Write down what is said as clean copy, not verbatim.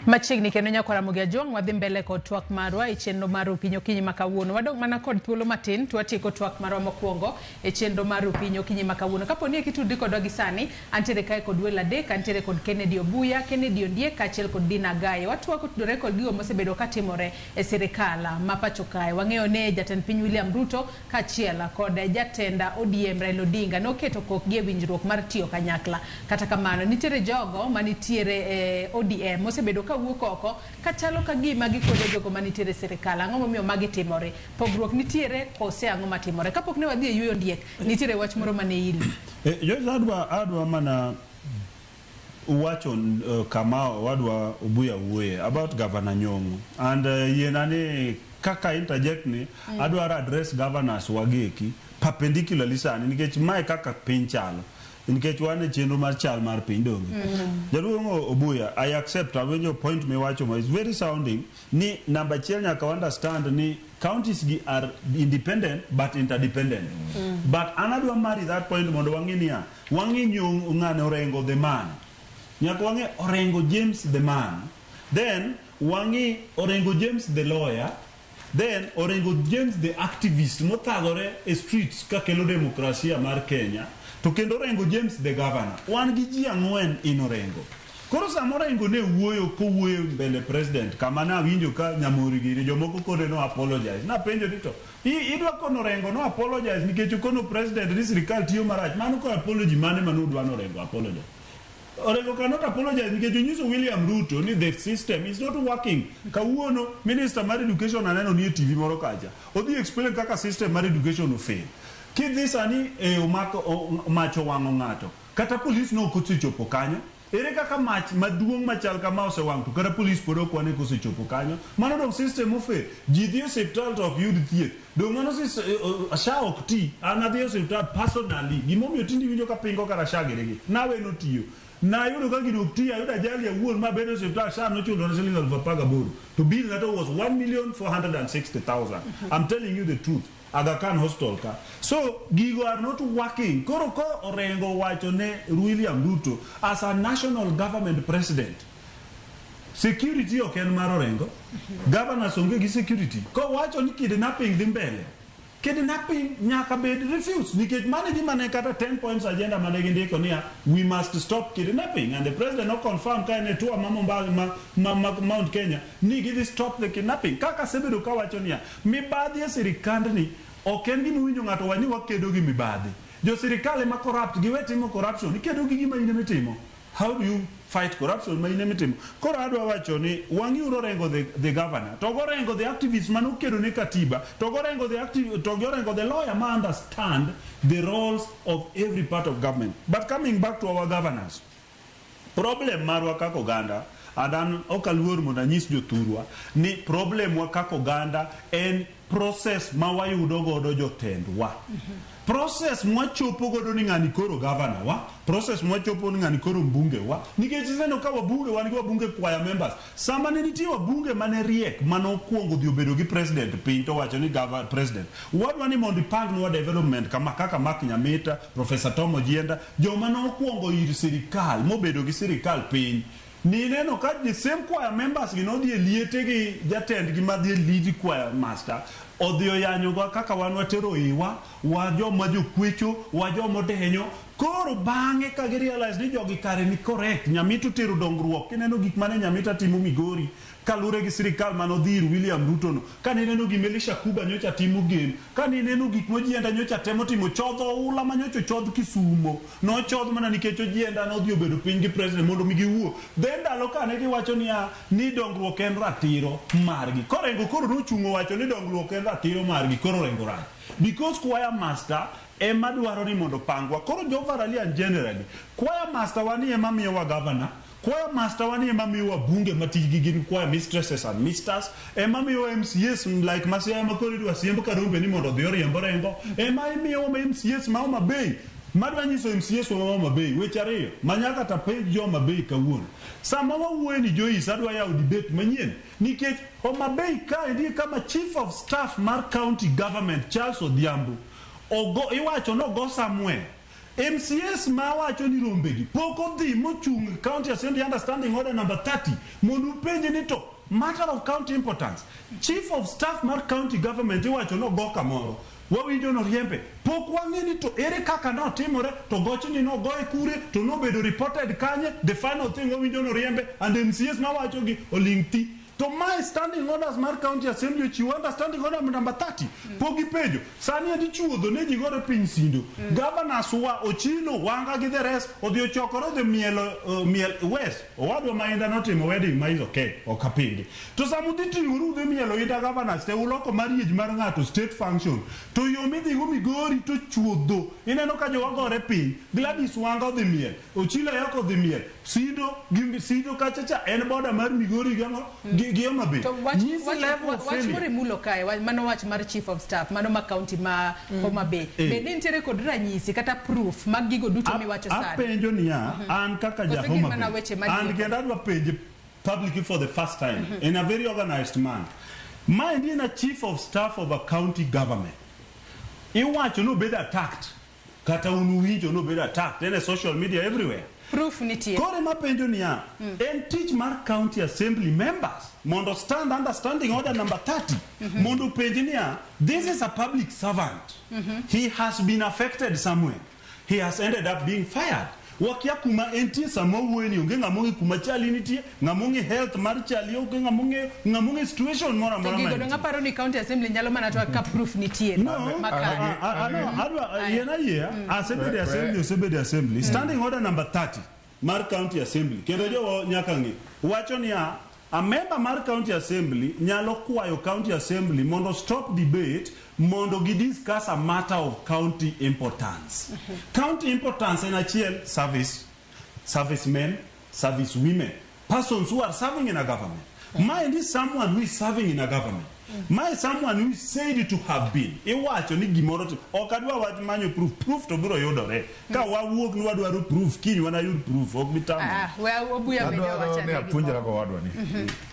Machiegni kendo nyakwara Ramogi Ajwang' wadhi mbele kod twak marwa e chenro mar Opinyi Okinyi ma kawuono. Wadong' mana kod thuolo matin to watieko twak marwa mokwongo e chenro mar Opinyi Okinyi ma kawuono. Kapo ni ekitudri kodwa gi sani, antiere kae kod welo adek, antiere kod Kennedy Obuya, Kennedy Ondiek kaachiel kod Dina Agaye. Watwak otudore kod gigo mosebedo katimore e sirikal ma pacho kae. Wang'eyo ni jatend piny William Ruto kaachiel kod jatend ODM Raila Odinga noketo kokgi e winjruok mar tiyo kanyakla. Kata kamano, nitiere jogo manitiere e ODM mosebedo kawuok oko kachalo ka gima gikwedo jogo manitiere e sirikal. Ang'o momiyo magi timore? Pogruok nitiere kose ang'o matimore? Kapok ne wadhi e yueyo Ondiek, nitiere wach moro mane ili. Joyce, adwa mana wacho kama wadwa Obuya wuoye about Governor Nyong'o and yiena ni kaka interject ni adwaro address governors wageki perpendicularly sani, nikech mae kaka piny chalo, nikech wan e chenro mar chal mar piny donge. Jaduong' Obuya, I accept, awinjo point miwacho ma is very sounding, ni namba achiel nyaka understand ni counties gi are independent but interdependent. But an adwa marry that point mondo wang'e niya, wang'e Nyong' ng'ane Orengo the man, nyaka wang'e Orengo James the man, then wang'e Orengo James the lawyer, then Orengo James the activist mothagore e streets kakelo demokrasia mar Kenya, to kendo Orengo James the governor. Wan gi ji ang'wen in Orengo. Koro sama Orengo ne wuoyo, kowuoyo mbele president kama nawinjo ka Nyamori gini jomoko kone no apologize, napenjo ni to idwa kono Orengo no apologize nikech okono president ni sirikal tiyo marach? Mano ko apology mane manudwa no Orengo apologize? Orengo cannot apologize nikech onyiso William Ruto ni the system is not working. Kawuono minister mar education aneno ni e TV moro kacha. Odhi explain kaka system mar education ofail. Kidhi sani e omako mach owang'o ng'ato. Kata police no ok osechopo kanyo. Ere kaka mach maduong' machal kama osewang' to kata police pod ok wane kosechopo kanyo? Mano dong system ofail. Ji dhi e osiptal to ok yud thieth. Dong mano SHA ok ti. An adhi e osiptal personally. Gimomiyo tinde iwinjo ka pingo kata SHA gini gi. Nawe notiyo. Nayudo ka gino ok ti, ayudo ajali awuon mabedo e osiptal, SHA nochulo na siling 18,000. To bill na to was 1,460,000. I'm telling you the truth. Aga Khan Hospital ka. So gigo are not working. Koro ko Orengo wacho ne William Ruto as a national government president, security ok en mar Orengo. Governors onge gi security. Kowacho ni kidnapping dhi mbele, kidnapping nyaka bed refuse, nikech mano e gima ne kata 10 points agenda mane gindiko niya, we must stop kidnapping, and the president no confirm ka en e tour ma Mombasa, ma Mount Kenya, ni gidhi stop the kidnapping. Kaka asebedo kawacho niya, mibadhi e sirikandni ok en gima owinjo ng'ato wach ni wakedo gi mibadhi. Jo sirikal ema corrupt, giwe timo corruption. Ikedo gi gima in ema itimo. How do you fight corruption ma in ema itimo? Koro adwa wacho ni wang'iuru Orengo the governor, to Orengo the activist manokedo ne katiba, to Orengo the active, to Orengo the lawyer ma understand the roles of every part of government. But coming back to our governors, problem marwa kaka oganda, and an ok aluor mondo anyis jothurwa ni problem wa kaka oganda en process ma wayudo godo jotendwa, process mwachopo godo ni ng'ani koro governor wa, process mwachopo ni ng'ani koro mbunge wa, nikech ineno ka wabunge wan gi wabunge choir members. Sama ne nitie wabunge mane riek manokwongo dhi obedo gi president piny to wacho ni president, wadwa ni mondo ipangnwa development kama, kaka Mark Nyamita, Professor Tom Ojienda, joma nokwongo ir sirikal mobedo gi sirikal piny, nineno ka the same choir members gi nodhi e liete gi jatendgi madhi e lead choir master odhi oyanyogo kaka wan watero iwa wa joma jokwecho wa joma odenyo. Koro bang'e ka gi realize ni jogi kare ni correct, Nyamita otero dongruok. Kineno gik mane Nyamita timo Migori kalure gi sirikal manodhi ir William Ruto no, kane ineno gima Elisha Kuba nyocha timo Gem, kane ineno gik Mojienda nyocha temo timo, chodho oula ma nyocha ochodh Kisumo nochodh mana nikech Ojienda nodhi obedo piny gi president mondo mi giwuo. Then ndalo kane giwacho niya ni dongruok en ratiro margi, korengo koro nochung' owacho ni dongruok en ratiro margi, koro Orengo rach because choir master ema dwaro ni mondo pangwa. Koro jo generally, choir master wani ema miyowa governor, choir master wani ema miyowa bunge ma tijgi gin choir mistresses and misters, ema miyowa MCAs like Masiaya ma koro idwa siemb Karumbe ni mondo odhi oriemb Orengo, ema imiyowa ma MCAs ma Homa Bay. Madwa nyiso MCAs wa ma Homa Bay weche ariyo ma nyaka tapenj jo Homa Bay kawuono. Sama wawuoyo ni Joyce, adwa yawo debate manyien, nikech Homa Bay kaendi e kama chief of staff mar county government Charles Odhiambo ogo, iwacho nogo somewhere. MCAs ma wacho ni rombegi pok odhi mochung' County Assembly under standing order number 30 mondo upenj ni to matter of county importance. Chief of staff mar county government iwacho nogo kamoro. Wawinjo noriembe. Pok wang'e ni to ere kaka notimore to gochni nogoye kure to nobedo reported kanye. The final thing wawinjo noriembe and MCAs mawacho gi oling' thi. To mae standing orders mar county assembly ochiwo under standing order number 30. Pok gipenjo. Sani adi chuodho ne ji gore piny Sindo. Governors wa Ochilo, Wanga gi the rest odhi ochokore odhi mielo miel West. Owadwa ma Inda notimo wedding ma is okay, ok apingi. To sama udhi ting'oru udhi mielo Inda governors te uloko marriage mar ng'ato state function. To yo midhigo Migori to chuodho. Ineno ka jowa gore piny. Gladys Wanga odhi miel. Ochilo Ayako odhi miel. Sindo gi Sindo kacha cha en border mar Migori gi ang'o? Gi Homa Bay. To wach, Nyisi wach, level of wach moro failure. imulo kae, mano wach mar chief of staff, mano ma county ma Homa Bay. Bende nitiere kod ranyisi kata proof mag gigo duto miwacho sani? Apenjo niya, an kaka ja Koso gin Homa mana Bay, weche and madier? kendo adwa penje publicly for the first time in a very organized manner. Maendi en a chief of staff of a county government. Iwacho nobed attacked. Kata un uwinjo nobed attacked. En e social media everywhere. Proof nitie. Koro ema penjo niya, en tich mar county assembly members mondo stand under standing order number 30 mondo penj niya, this is a public servant. He has been affected somewhere. He has ended up being fired. Wakia kuma entie sama owuoye ni onge ng'ama ong'e kuma chali nitie, ng'ama ong'e health mar chali, onge ng'ama ong'e ng'ama ong'e situation moro To amora ma gigo entie. dong' aparo ni county assembly nyalo mana twak ka proof nitie. No, Makare. no, adwa yien ayiea, asebede assembly, osebede assembly. Standing order number 30 mar county assembly. Kendo jowa nyaka ng'e. Wacho niya, a member mar county assembly nyalo kwayo county assembly mondo stop debate mondo gi discuss a matter of county importance. County importance en achiel service, servicemen, service women, persons who are serving in a government. Mind is someone who is serving in a government. Ma is someone who is said to have been. Iwacho ni gimoro to ok adwa wach manyo proof. Proof to biro yudore. Ka wawuok ni wadwaro proof, kiny wanayud proof, ok bi tamo. Ah, we Obuya bende Adwaro owacho ni ane apuonjra gimoro. go wadwa ni.